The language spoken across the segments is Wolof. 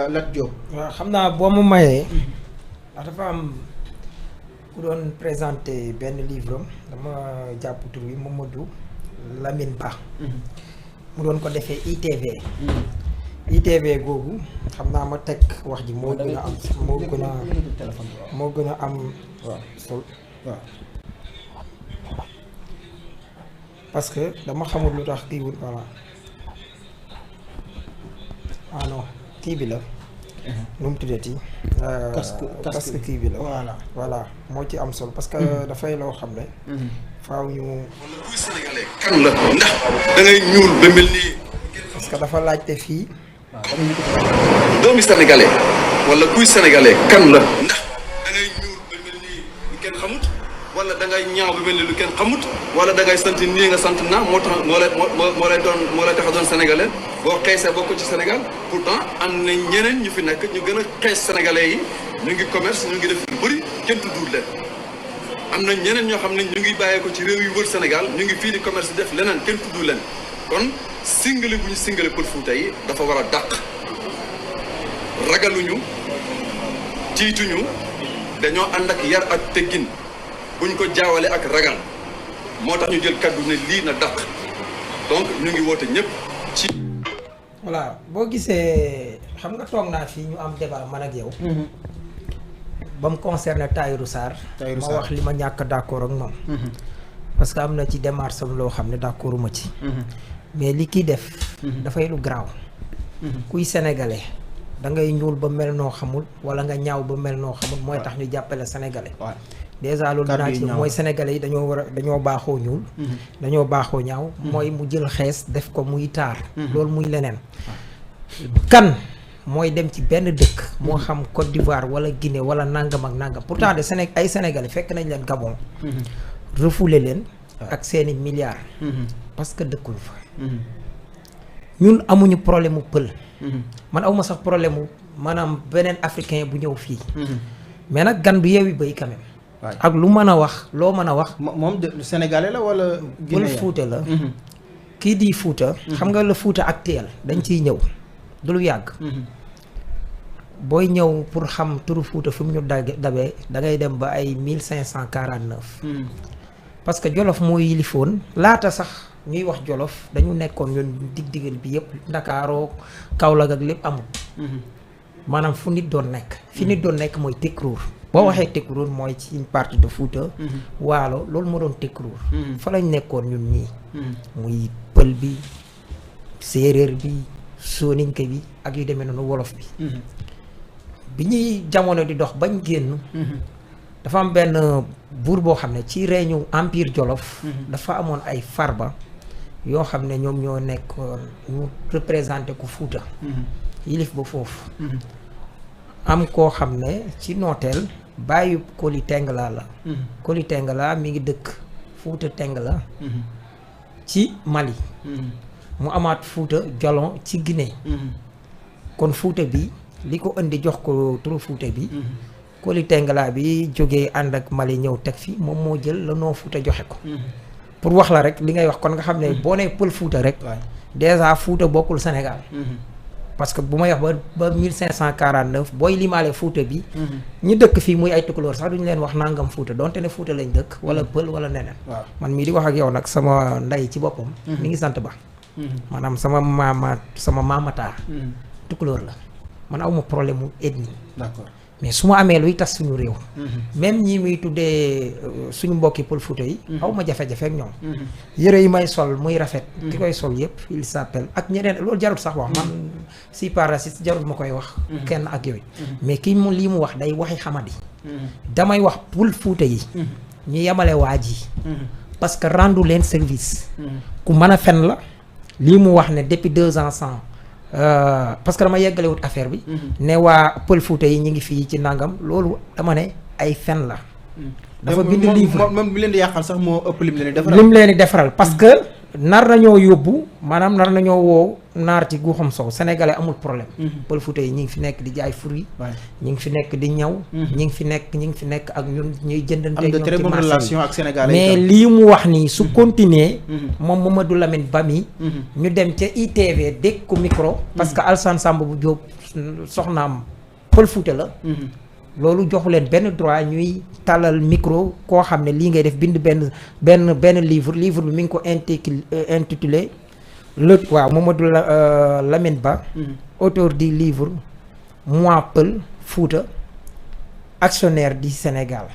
Lat Diop. waaw xam naa boo ma mayee. ndax dafa am ku doon présenté benn livre am dama jàpp tur bi Mamadou Lamine Ba. mu doon ko defee ITV. ITV googu xam naa ma teg wax ji moo gën a am moo gën a am waaw sol waaw parce que dama xamul lu tax kii wul voilà ah non kii bi la nu mu tuddati casque kii bi la voilà moo ci am solo parce que dafay loo xam ne faaw ñu kuy sénégalais kan la ndax da ngay ñuul ba mel nii parce que dafa laajte fii doomi sénégalais wala kuy sénégalais kan la ndax da ngay ñuul ba mel nii lu kenn xamut wala da ngay ñaaw ba mel ni lu kenn xamut wala da ngay sant nii nga sant naa moo tax moo lay tax a doon sénégalais boo xeesee bokk ci Sénégal pourtant am na ñeneen ñu fi nekk ñu gën a xees sénégalais yi ñu ngi commerce ñu ngi def lu bëri kenn tuddul leen am na ñeneen ñoo xam ne ñu ngi bàyyee ko ci réew yu wër Sénégal ñu ngi fii di commerce def leneen kenn tuddul leen kon singale bu ñu singale Pël Fuuta yi dafa war a dàq ragaluñu tiituñu dañoo ànd ak yar ak teggin buñ ko jaawale ak ragal moo tax ñu jël kaddu ne lii na dàq donc ñu ngi woote ñëpp ci. voilà boo gisee xam nga toog naa fii ñu am débat man ak yow. ba mu concerné Tahirou Sarr. ma wax li ma ñàkk d'accord ak moom. parce que am na ci démarche am loo xam ne d'accorduma ci. mais li kii def. dafay lu garaaw. kuy sénégalais da ngay ñuul ba mel noo xamul wala nga ñaaw ba mel noo xamul mooy tax ñu jàppale sénégalais. déjà loolu dinaa ci mooy sénégalais yi dañoo baaxoo ñuul. dañoo baaxoo ñaaw. mooy mu jël xees def ko muy taar. loolu muy leneen. kan mooy dem ci benn dëkk. moo xam Côte d'Ivoire wala Guinée wala nangam ak nangam pourtant de ay sénégalais fekk nañ leen Gabon. refoulé leen. ak seeni milliards. parce que dëkkuñu fa. ñun amuñu problème mu pël. man awma sax problème mu maanaam beneen africain bu ñëw fii. mais nag gan du yeewi bay quand même. ak lu mën a wax loo mën a wax. moom de sénégalais la wala. pël Fuuta la. kii di Fuuta. xam nga la Fuuta actuel dañ ciy ñëw. du lu yàgg. booy ñëw pour xam turu Fuuta fi mu ñu dabee da ngay dem ba ay 1549. parce que Jolof moo yilifoon laata sax ñuy wax Jolof dañu nekkoon ñun dig-digal bi yëpp Ndakaaroo Kaolack ak lépp amul. maanaam fu nit doon nekk. fi nit doon nekk mooy Tekruur. boo waxee Tekruur mooy ci une partie de Fuuta. Waalo loolu moo doon Tekruur. fa lañ nekkoon ñun ñii. muy pël bi séeréer bi sooninke bi ak yu demee noonu wolof bi. bi ñuy jamono di dox bañ génn. dafa am benn buur boo xam ne ci reñu empire Jolof. dafa amoon ay farba yoo xam ne ñoom ñoo nekkoon ñu représenté ku Fuuta. yilif ba foofu. am koo xam ne ci nooteel bàyyi Koli Tengala la. Koli Tengala mi ngi dëkk Fuuta Tengala. ci Mali. mu amaat Fuuta Jalon ci Guinée. kon Fuuta bi li ko indi jox ko turu Fuuta bi. Koli Tengala bi jógee ànd ak Mali ñëw teg fi moom moo jël la noo Fuuta joxe ko. pour wax la rek li ngay wax kon nga xam ne boo nee pël Fuuta rek. déjà Fuuta bokkul Sénégal. parce que bu may wax ba 1549 booy limaale Fuuta bi. ñi dëkk fii muy ay tukulóor sax duñu leen wax nangam Fuuta donte ne Fuuta lañ dëkk. wala pël wala neneen. man mii di wax ak yow nag sama ndey ci boppam. mi ngi sant ba. maanaam sama maamataa. tukulóor la man awma problème mu ethnie. d'accord mais su ma amee luy tas suñu réew. même ñi muy tuddee suñu mbokki pël Fuuta yi. awma jafe-jafe ak ñoom. yëre yi may sol muy rafet. ki koy sol yëpp il s'appelle ak ñeneen loolu jarul sax wax man si par raciste jarul ma koy wax. kenn ak yooyu. mais kii mu lii mu wax day waxi xamadi. damay wax pël Fuuta yi. ñu yemale waa ji. parce que rendu leen service. ku mën a fen la. lii mu wax ne depuis 2 ans sans. parce que dama yeggalewut affaire bi. ne waa Pël Fuuta yi ñu ngi fii ci nangam loolu dama ne ay fen la. dafa bind livre moom bi leen di yàqal sax moo ëpp lim leen di defaral. lim leen di defaral parce que nar nañoo yóbbu maanaam nar nañoo woo naar ci guuxam sow sénégalais amul problème. Pël Fuuta yi ñi ngi fi nekk di jaay fruits. ñi ngi fi nekk di ñaw. ñi ngi fi nekk ak ñun ñuy jëndante ñoom ci marché relation ak sénégalais mais lii mu wax nii su continuer moom Mamadou Lamine Ba mi ñu dem ca ITV dégg ko micro. parce que Alassane Samba bu Diop soxnaam Pël Fuuta la. loolu joxu leen benn droit ñuy tàllal micro koo xam ne lii ngay def bind benn livre bi mi ngi ko intitulé waaw Mamadou Lamine Ba auteur du livre Moi Pël Fuuta actionnaire du Sénégal.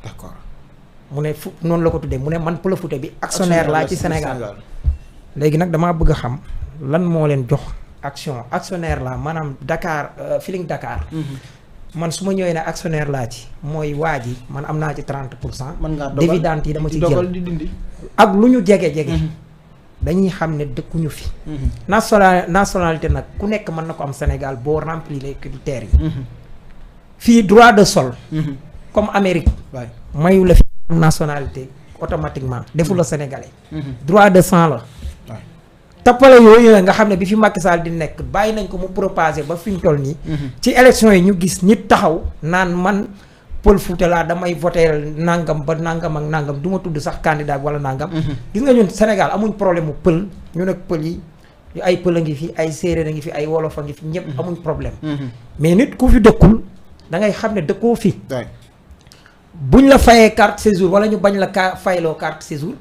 d'accord mu ne noonu la ko tuddee mu ne man Pël Fuuta bi actionnaire laa ci Sénégal. léegi nag damaa bëgg a xam lan moo leen jox actionnaire laa maanaam Dakar Feeling Dakar. man su ma ñëwee ne actionnaire laa ci mooy waa ji man am naa ci 30%. mën ngaa dogal dividende yi dama ci jël di dindi. ak lu ñu jege. dañuy xam ne dëkkuñu fi. nationalité nag ku nekk mën na ko am Sénégal boo remplir les critères yi. fii droit de sol. comme Amérique. mayu la fi nationalité automatiquement defu la sénégalais. droit de sang la. tappale yooyu nga xam ne bi fi Macky Sall di nekk bàyyi nañ ko mu propagé ba fi ñu toll nii. ci élection yi ñu gis nit taxaw naan man Pël Fuuta laa damay voté nangam ba nangam ak nangam du ma tudd sax candidat wala nangam. gis nga ñun Sénégal amuñ problème mu pël ñu nag pël yi ay pël a ngi fi ay séeréer a ngi fi ay wolof a ngi fi ñëpp amuñ problème. mais nit ku fi dëkkul da ngay xam ne dëkkoo fi. buñ la fayee carte séjour wala ñu bañ la fayloo carte séjour.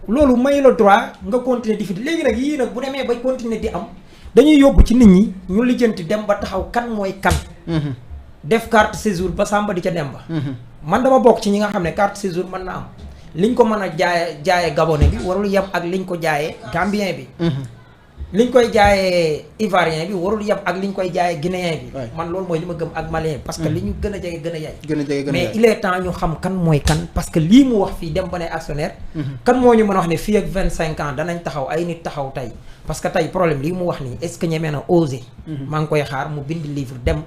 loolu may la droit nga continuer di fi léegi nag yii nag bu demee bay continuer di am dañuy yóbbu ci nit ñi ñu lijjanti dem ba taxaw kan mooy kan. def carte séjour ba sàmba di ca dem ba. man dama bokk ci ñi nga xam ne carte séjour mën na am liñ ko mën a jaayee gabonais bi warul yem ak liñ ko jaayee gambien bi. liñ koy jaayee ivoirien bi warul yem ak liñ koy jaayee guinéen bi. man loolu mooy li ma gëm ak malien bi. parce que li ñu gën a jege gën a yaay. mais il est temps ñu xam kan mooy kan parce que lii mu wax fii dem ba ne actionnaire. kan moo ñu mën a wax ne fii ak 25 ans danañ taxaw ay nit taxaw tey parce que tey problème lii mu wax nii est-ce que ñemee na osé. maa ngi koy xaar mu bind livre dem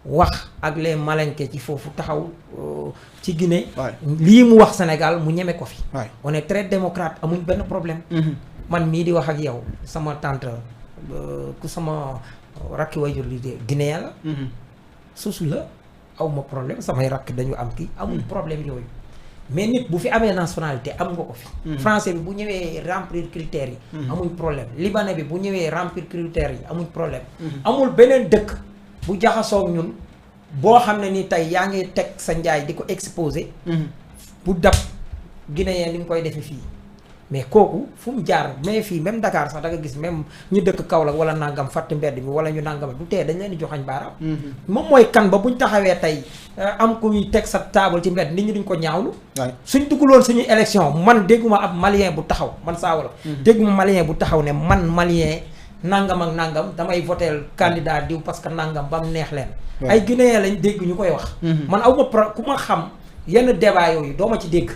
wax ak les malinké ci foofu taxaw ci Guinée. lii mu wax Sénégal mu ñeme ko fi. on est très démocrate amuñ benn problème. man mii di wax ak yow sama tante ku sama rakki wayjur li de Guinée la. susu la aw ma problème samay rakk dañu am kii amuñ problème yooyu. mais nit bu fi amee nationalité am nga ko fi. français bi bu ñëwee remplir critères yi. amuñ problème libanais bi bu ñëwee remplir critères yi amuñ problème. amul beneen dëkk bu jaxasoo ñun boo xam ne ni tey yaa ngi teg sa njaay di ko exposé. bu dab guinéen li nga koy defee fii. mais kooku fu mu jaar mais fii même Dakar sax da nga gis même ñu dëkk Kaolack wala nangam fàtte mbedd mi wala ñu nangam du tee dañ leen di joxañ baaraam. moom mooy kan ba buñ taxawee tey am ku ñuy teg sa taabal ci mbedd nit ñi duñ ko ñaawlu. suñ dugguloon suñuy élection man dégguma ab malien bu taxaw man saa wala. dégguma malien bu taxaw ne man malien nangam ak nangam damay voter candidat diw parce que nangam ba mu neex leen. ay Guinéen lañ dégg ñu koy wax. man aw ma ku ma xam yenn débat yooyu doo ma ci dégg.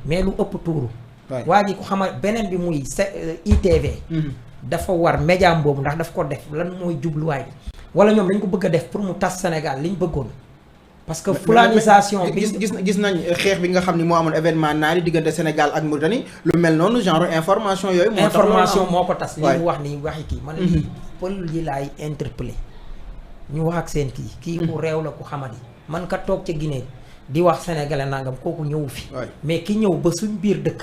mais lu ëpp tuuru. waa ji ko xama beneen bi muy ITV. dafa war médiam boobu ndax daf ko def lan mooy jubluwaay bi wala ñoom dañ ko bëgg a def pour mu tas Sénégal liñ bëggoon parce que fulanisation bi gis nañ xeex bi nga xam ni moo amoon événement naari diggante Sénégal ak Mauritanie lu mel noonu genre information yooyu moo ko tas li mu wax ni waxi kii man lii pël yi laay interpellé ñu wax ak seen kii ku réew la ku xamadi man ka toog ca Guinée di wax sénégalais nangam kooku ñëwu fi mais ki ñëw ba suñ biir dëkk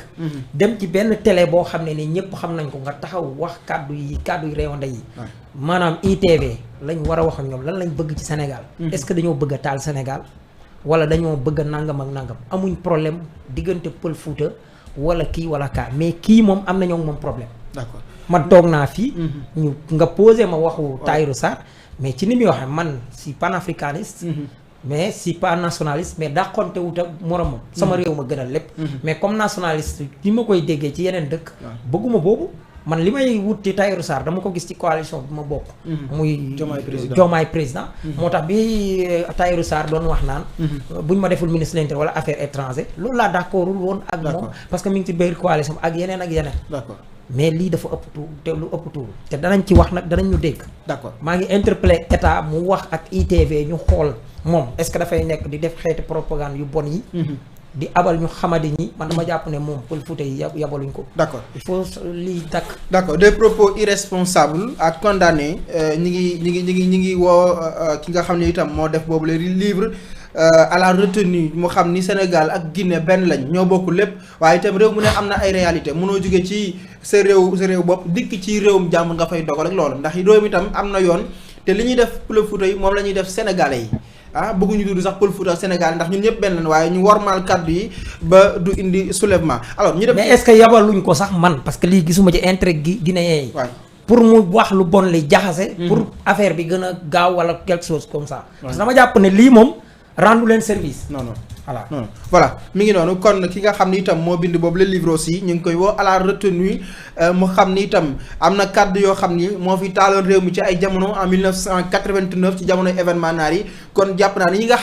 dem ci benn télé boo xam ne ni ñëpp xam nañ ko nga taxaw wax kàddu yi réewande yi maanaam ITV lañ war a wax ak ñoom lan lañ bëgg ci Sénégal est-ce que dañoo bëgg a taal Sénégal wala dañoo bëgg a nangam ak nangam amuñ problème diggante Pël Fuuta wala kii wala kaa mais kii moom am na ñoo moom problème d'accord man toog naa fii ñu nga posé ma waxu Tahirou Sarr mais ci ni muy waxee man si panafricaniste mais si pas nationaliste mais dàqonte wut ak moromam sama réew ma gënal lépp mais comme nationaliste li ma koy déggee ci yeneen dëkk bëgguma boobu man li may wut ci Tahirou Sarr dama ko gis ci coalition bi ma bokk muy Diomaye président moo tax bi Tahirou Sarr doon wax naan buñ ma deful ministre de l'Intérieur wala affaires étrangères loolu laa d'accordul woon ak moom parce que mi ngi ci biir coalition ak yeneen d'accord mais lii dafa ëpp tuur te lu ëpp tuur te danañ ci wax nag danañ ñu dégg d'accord maa ngi interpellé état mu wax ak ITV ñu xool moom est-ce que dafay nekk di def xeeti propagande yu bon yi di abal ñu xamadi ñi man dama jàpp ne moom Pël Fuuta yi yabaluñ ko. d'accord il faut lii dakk. d'accord des propos irresponsables ak condamnés ñi ngi woo ki nga xam ne itam moo def boobu le livre à la retenue mu xam ni Sénégal ak Guinée benn lañ ñoo bokk lépp waaye itam réew mu ne am na ay réalité mënoo jóge ci sa réew bopp dikk ci réewum jàmm nga fay dogal ak loolu ndax réew mi itam am na yoon te li ñuy def Pël Fuuta yi moom la ñuy def sénégalais yi. bëgguñu dudd sax Pël Fuuta Sénégal ndax ñun ñëpp benn lañ waaye ñu wormaal kàddu yi ba du indi soulèvement alors ñu def. mais est-ce que yabaluñ ko sax man parce que lii gisuma ci intérêt guinéen yi. pour mu wax lu bon li jaxase. pour affaire bi gën a gaaw wala quelque chose comme ça. parce que dama jàpp ne lii moom rendu leen service. non voilà non voilà mi ngi noonu kon ki nga xam ni itam moo bind boobu le livre aussi ñu ngi koy woo à la retenue mu xam ni itam am na kàddu yoo xam ni moo fi taaloon réew mi ci ay jamono en 1989 ci jamonoy événement naar yi kon jàpp naa ni ñi nga